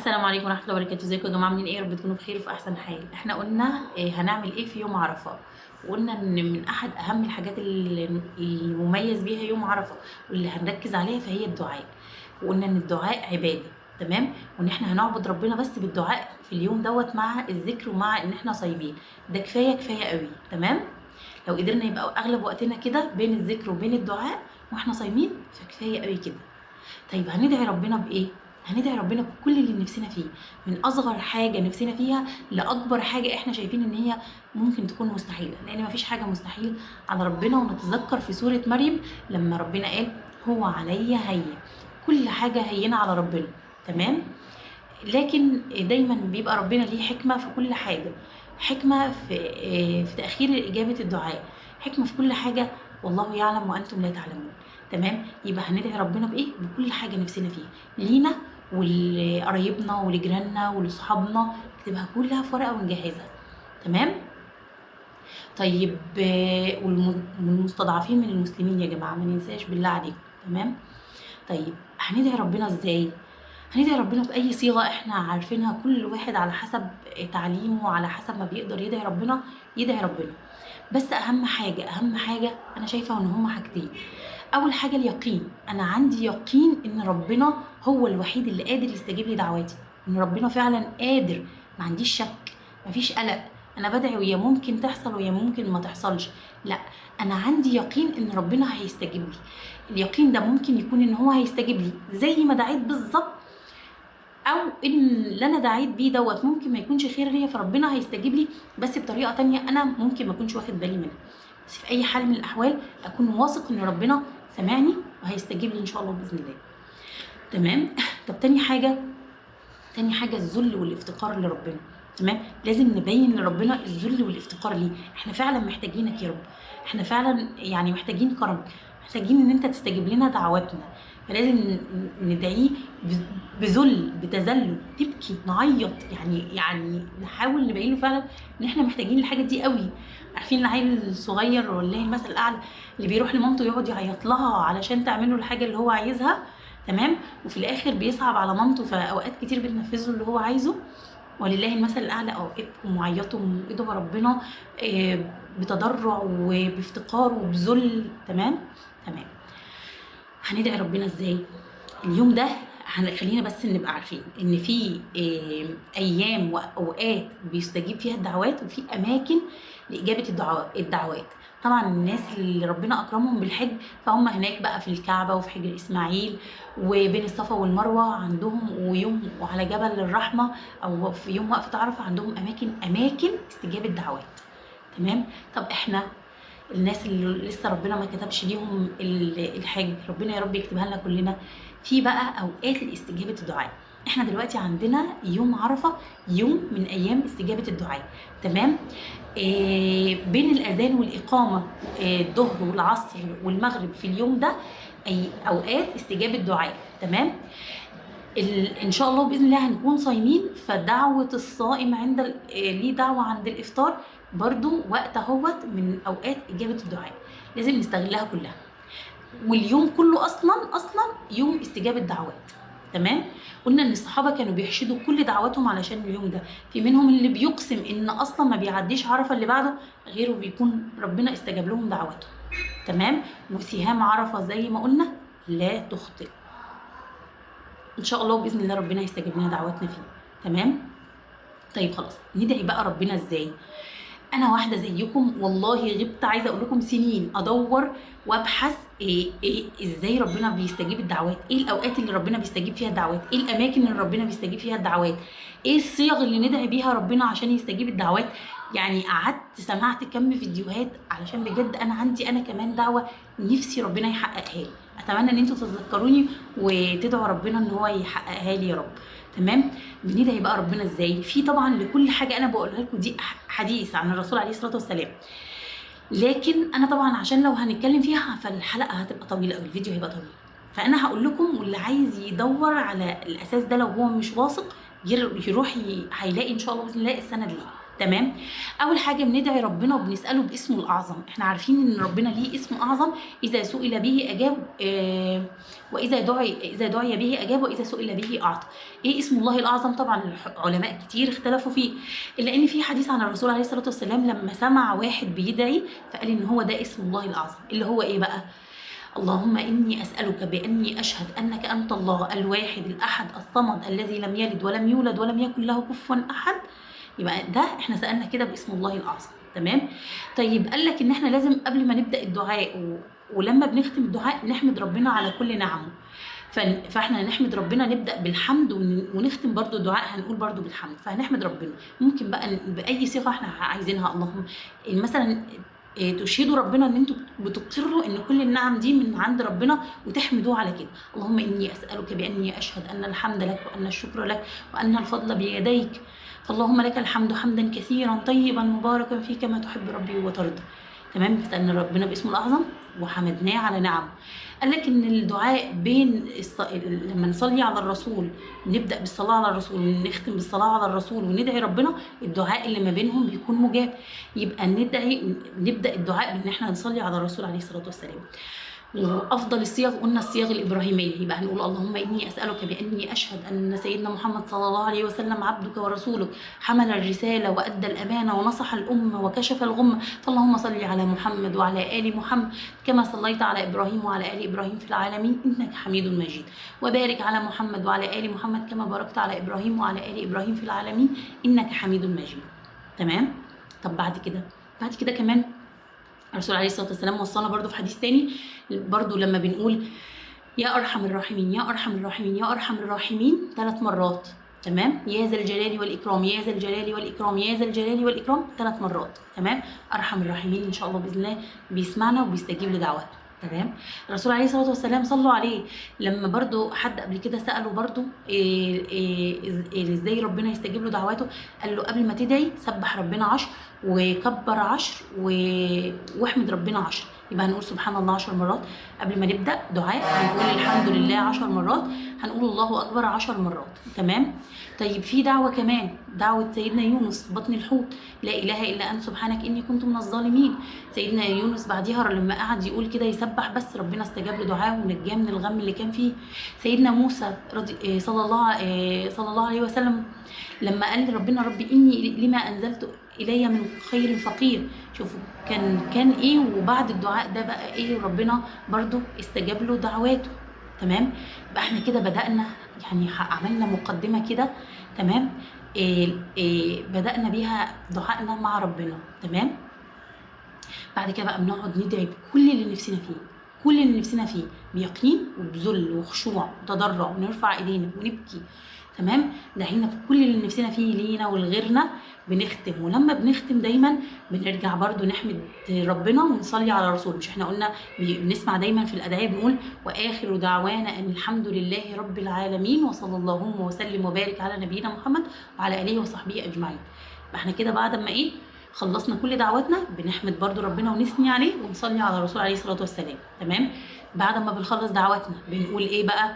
السلام عليكم ورحمة الله وبركاته. ازيكم يا جماعة؟ عاملين ايه؟ يا رب تكونوا بخير وفي احسن حال. احنا قلنا هنعمل ايه في يوم عرفة، وقلنا ان من احد اهم الحاجات اللي المميز بيها يوم عرفة واللي هنركز عليها فهي الدعاء. وقلنا ان الدعاء عبادة، تمام، وان احنا هنعبد ربنا بس بالدعاء في اليوم دوت مع الذكر ومع ان احنا صايمين. ده كفاية، كفاية قوي، تمام. لو قدرنا يبقى اغلب وقتنا كده بين الذكر وبين الدعاء واحنا صايمين فكفاية قوي كده. طيب هندعي ربنا بايه؟ هندعي ربنا بكل اللي نفسنا فيه، من اصغر حاجة نفسنا فيها لاكبر حاجة احنا شايفين ان هي ممكن تكون مستحيلة، لان مفيش حاجة مستحيل على ربنا. ونتذكر في سورة مريم لما ربنا قال هو علي هين، كل حاجة هينة على ربنا، تمام. لكن دايما بيبقى ربنا ليه حكمه في كل حاجة، حكمه في تاخير اجابه الدعاء، حكمه في كل حاجة، والله يعلم وانتم لا تعلمون، تمام. يبقى هندعي ربنا بايه؟ بكل حاجة نفسنا فيها، لينا ولقرايبنا ولجيراننا ولصحابنا، نكتبها كلها في ورقة ونجهزها، تمام. طيب والمستضعفين من المسلمين يا جماعة ما ننساش بالله عليكم، تمام. طيب هندعي ربنا ازاي؟ هندعي ربنا باي صيغة احنا عارفينها، كل واحد على حسب تعليمه وعلى حسب ما بيقدر يدعي ربنا يدعي ربنا. بس اهم حاجة، اهم حاجة انا شايفه ان هما حاجتين. اول حاجة اليقين، انا عندي يقين ان ربنا هو الوحيد اللي قادر يستجيب لي دعواتي، ان ربنا فعلا قادر، ما عنديش شك، ما فيش قلق، انا بدعي ويا ممكن تحصل ويا ممكن ما تحصلش، لا انا عندي يقين ان ربنا هيستجيب لي. اليقين ده ممكن يكون ان هو هيستجيب لي زي ما دعيت بالظبط، او ان اللي انا دعيت بيه دوت ممكن ما يكونش خير ليا فربنا هيستجيب لي بس بطريقة تانية انا ممكن ما اكونش واخد بالي منها. بس في اي حال من الاحوال اكون واثق ان ربنا سامعني وهيستجيب لي ان شاء الله باذن الله، تمام. طب تاني حاجة، تاني حاجة الذل والافتقار لربنا، تمام. لازم نبين لربنا الذل والافتقار ليه، احنا فعلا محتاجينك يا رب، احنا فعلا يعني محتاجين كرمك، محتاجين ان انت تستجيب لنا دعواتنا. فلازم ندعيه بذل، بتذلل، نبكي، نعيط، يعني نحاول نبين له فعلا ان احنا محتاجين الحاجة دي قوي. عارفين العيل الصغير والله المثل الاعلى اللي بيروح لمامته يقعد يعيط لها علشان تعمل له الحاجة اللي هو عايزها، تمام، وفي الاخر بيصعب على مامته، فاوقات كتير بتنفذه اللي هو عايزه. ولله المثل الاعلى. ابكوا وعيطوا وادعوا ربنا بتضرع وبافتقار وبذل، تمام تمام. هندعي ربنا ازاي اليوم ده؟ خلينا بس نبقى عارفين ان في ايام واوقات بيستجيب فيها الدعوات، وفي اماكن لاجابة الدعوات. طبعا الناس اللي ربنا اكرمهم بالحج فهم هناك بقى في الكعبة وفي حجر اسماعيل وبين الصفا والمروة عندهم، ويوم وعلى جبل الرحمة او في يوم وقفه عرفه عندهم اماكن استجابة دعوات، تمام. طب احنا الناس اللي لسه ربنا ما كتبش ليهم الحج، ربنا يا رب يكتبها لنا كلنا، في بقى اوقات لاستجابه الدعاء. احنا دلوقتي عندنا يوم عرفه يوم من ايام استجابة الدعاء، تمام. بين الاذان والاقامة، الظهر والعصر والمغرب في اليوم ده اي اوقات استجابة دعاء، تمام. ان شاء الله باذن الله هنكون صايمين، فدعوه الصائم عند ليه دعوه عند الافطار برضو وقت اهوت من اوقات اجابه الدعاء، لازم نستغلها كلها. واليوم كله اصلا يوم استجابة دعوات، تمام. قلنا ان الصحابة كانوا بيحشدوا كل دعواتهم علشان اليوم ده، في منهم اللي بيقسم ان اصلا ما بيعديش عرفه اللي بعده غيره بيكون ربنا استجاب لهم دعواتهم، تمام. وسهام عرفه زي ما قلنا لا تخطئ، ان شاء الله باذن الله ربنا يستجيب لنا دعواتنا فيه، تمام. طيب خلاص ندعي بقى ربنا ازاي؟ انا واحدة زيكم والله غبت، عايزه اقول لكم سنين ادور وابحث إيه ازاي ربنا بيستجيب الدعوات، ايه الاوقات اللي ربنا بيستجيب فيها الدعوات، ايه الاماكن اللي ربنا بيستجيب فيها الدعوات، ايه الصيغ اللي ندعي بيها ربنا عشان يستجيب الدعوات. يعني قعدت سمعت كم فيديوهات علشان بجد انا عندي انا كمان دعوه نفسي ربنا يحققها لي. اتمنى ان انتوا تتذكروني وتدعوا ربنا ان هو يحققها لي يا رب، تمام. بندعي بقى ربنا ازاي؟ في طبعا لكل حاجة انا بقولها لكم دي حديث عن الرسول عليه الصلاة والسلام، لكن انا طبعا عشان لو هنتكلم فيها فالحلقة هتبقى طويلة او الفيديو هيبقى طويل، فانا هقول لكم واللي عايز يدور على الاساس ده لو هو مش واثق يروح هيلاقي ان شاء الله باذن الله السند ليه، تمام. اول حاجة بندعي ربنا وبنساله باسمه الاعظم. احنا عارفين ان ربنا ليه اسم اعظم، اذا سئل به اجاب، واذا دعي به اجاب، واذا سئل به اعطى. ايه اسم الله الاعظم؟ طبعا علماء كتير اختلفوا فيه، الا ان في حديث عن الرسول عليه الصلاة والسلام لما سمع واحد بيدعي فقال ان هو ده اسم الله الاعظم، اللي هو ايه بقى؟ اللهم إني أسألك بأني أشهد أنك أنت الله الواحد الأحد الصمد الذي لم يلد ولم يولد ولم يكن له كفوا أحد. يبقى ده احنا سألنا كده باسم الله الأعظم. تمام. طيب قال لك إن احنا لازم قبل ما نبدأ الدعاء ولما بنختم الدعاء نحمد ربنا على كل نعمه. فاحنا نحمد ربنا، نبدأ بالحمد ونختم برضو الدعاء هنقول برضو بالحمد. فهنحمد ربنا، ممكن بقى بأي صيغة احنا عايزينها. اللهم مثلا تشهدوا ربنا ان انتوا بتقروا ان كل النعم دي من عند ربنا وتحمدوه على كده. اللهم اني اسالك باني اشهد ان الحمد لك وان الشكر لك وان الفضل بيديك، فاللهم لك الحمد حمدا كثيرا طيبا مباركا فيه كما تحب ربي وترضى. تمام. سألنا ربنا باسمه الاعظم وحمدناه على نعمه. قال لك ان الدعاء بين لما نصلي على الرسول، نبدا بالصلاة على الرسول ونختم بالصلاة على الرسول وندعي ربنا، الدعاء اللي ما بينهم بيكون مجاب. يبقى ندعي، نبدا الدعاء بان احنا نصلي على الرسول عليه الصلاة والسلام. وافضل الصيغ قلنا الصيغ الابراهيمية، يبقى هنقول اللهم اني اسالك باني اشهد ان سيدنا محمد صلى الله عليه وسلم عبدك ورسولك، حمل الرسالة وادى الامانة ونصح الامة وكشف الغمة، فاللهم صل على محمد وعلى ال محمد كما صليت على ابراهيم وعلى ال ابراهيم في العالمين انك حميد مجيد، وبارك على محمد وعلى ال محمد كما باركت على ابراهيم وعلى ال ابراهيم في العالمين انك حميد مجيد. تمام. طب بعد كده كمان الرسول عليه الصلاة والسلام وصانا برضو في حديث تاني، برضو لما بنقول يا أرحم الراحمين يا أرحم الراحمين يا أرحم الراحمين 3 مرات. تمام. يا ذا الجلال والإكرام يا ذا الجلال والإكرام يا ذا الجلال والإكرام 3 مرات. تمام. أرحم الراحمين إن شاء الله بإذن الله بيسمعنا وبيستجيب لدعواتنا. تمام. الرسول عليه الصلاة والسلام صلوا عليه لما برضو حد قبل كده سأله برضو إزاي ربنا يستجيب له دعواته، قال له قبل ما تدعي سبح ربنا 10 وكبر 10 واحمد ربنا 10. يبقى هنقول سبحان الله 10 مرات قبل ما نبدأ دعاء، هنقول الحمد لله 10 مرات، هنقول الله أكبر 10 مرات. تمام. طيب في دعوة كمان، دعوة سيدنا يونس في بطن الحوت، لا إله إلا أنت سبحانك إني كنت من الظالمين. سيدنا يونس بعديها لما قعد يقول كده يسبح بس ربنا استجاب له دعاه ونجاه من الغم اللي كان فيه. سيدنا موسى صلى الله عليه وسلم لما قال لربنا ربي إني لما أنزلت إلي من خير فقير، شوفوا كان إيه، وبعد الدعاء ده بقى إيه، ربنا برضو استجاب له دعواته. تمام. يبقى احنا كده بدأنا، يعني عملنا مقدمة كده. تمام. إيه بدأنا بيها دعائنا مع ربنا. تمام. بعد كده بقى بنقعد ندعي بكل اللي نفسنا فيه، كل اللي نفسنا فيه بيقين وبذل وخشوع وتضرع، ونرفع ايدينا ونبكي. تمام. دعينا بكل اللي نفسنا فيه لينا ولغيرنا. بنختم، ولما بنختم دايما بنرجع برضو نحمد ربنا ونصلي على الرسول. مش احنا قلنا بنسمع دايما في الادعية بنقول واخر دعوانا ان الحمد لله رب العالمين وصلى اللهم وسلم وبارك على نبينا محمد وعلى اله وصحبه اجمعين. احنا كده بعد ما ايه خلصنا كل دعواتنا بنحمد برضو ربنا ونثني عليه ونصلي على الرسول عليه الصلاة والسلام. تمام. بعد ما بنخلص دعواتنا بنقول ايه بقى؟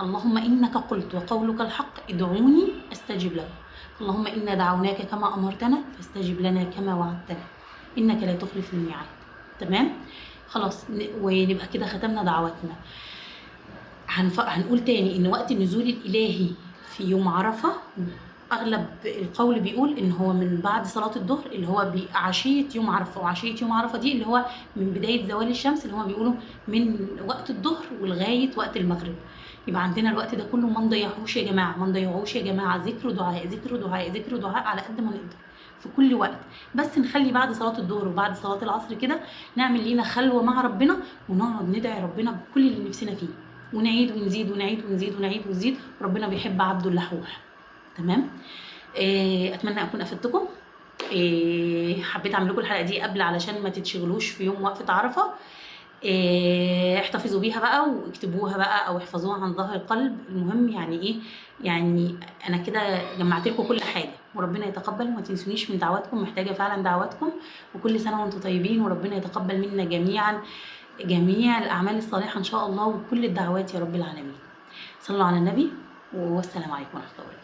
اللهم إنك قلت وقولك الحق ادعوني أستجب لكم، اللهم إنا دعوناك كما أمرتنا فاستجب لنا كما وعدتنا إنك لا تخلف الميعاد. تمام. خلاص ونبقى كده ختمنا دعواتنا. هنقول تاني إن وقت النزول الإلهي في يوم عرفة أغلب القول بيقول إن هو من بعد صلاة الظهر، اللي هو بعشية يوم عرفة، وعشية يوم عرفة دي اللي هو من بداية زوال الشمس، اللي هو بيقولوا من وقت الظهر ولغاية وقت المغرب. يبقى عندنا الوقت ده كله ما نضيعهوش يا جماعة، ما نضيعهوش يا جماعة. ذكر دعاء ذكر دعاء ذكر دعاء على قد ما نقدر في كل وقت، بس نخلي بعد صلاة الظهر وبعد صلاة العصر كده نعمل لينا خلوة مع ربنا ونقعد ندعي ربنا بكل اللي نفسنا فيه، ونعيد ونزيد ونعيد ونزيد ونعيد ونزيد. ربنا بيحب عبده اللحوح. تمام. اتمنى اكون افدتكم. حبيت اعمل لكم الحلقة دي قبل علشان ما تتشغلوش في يوم وقفه عرفه. احتفظوا بيها بقى واكتبوها بقى او احفظوها عن ظهر قلب. المهم يعني ايه، يعني انا كده جمعت لكم كل حاجة، وربنا يتقبل. وما تنسونيش من دعواتكم، محتاجه فعلا دعواتكم. وكل سنة وانتم طيبين، وربنا يتقبل منا جميعا جميع الاعمال الصالحة ان شاء الله، وكل الدعوات يا رب العالمين. صلوا على النبي، والسلام عليكم ورحمة الله وبركاته.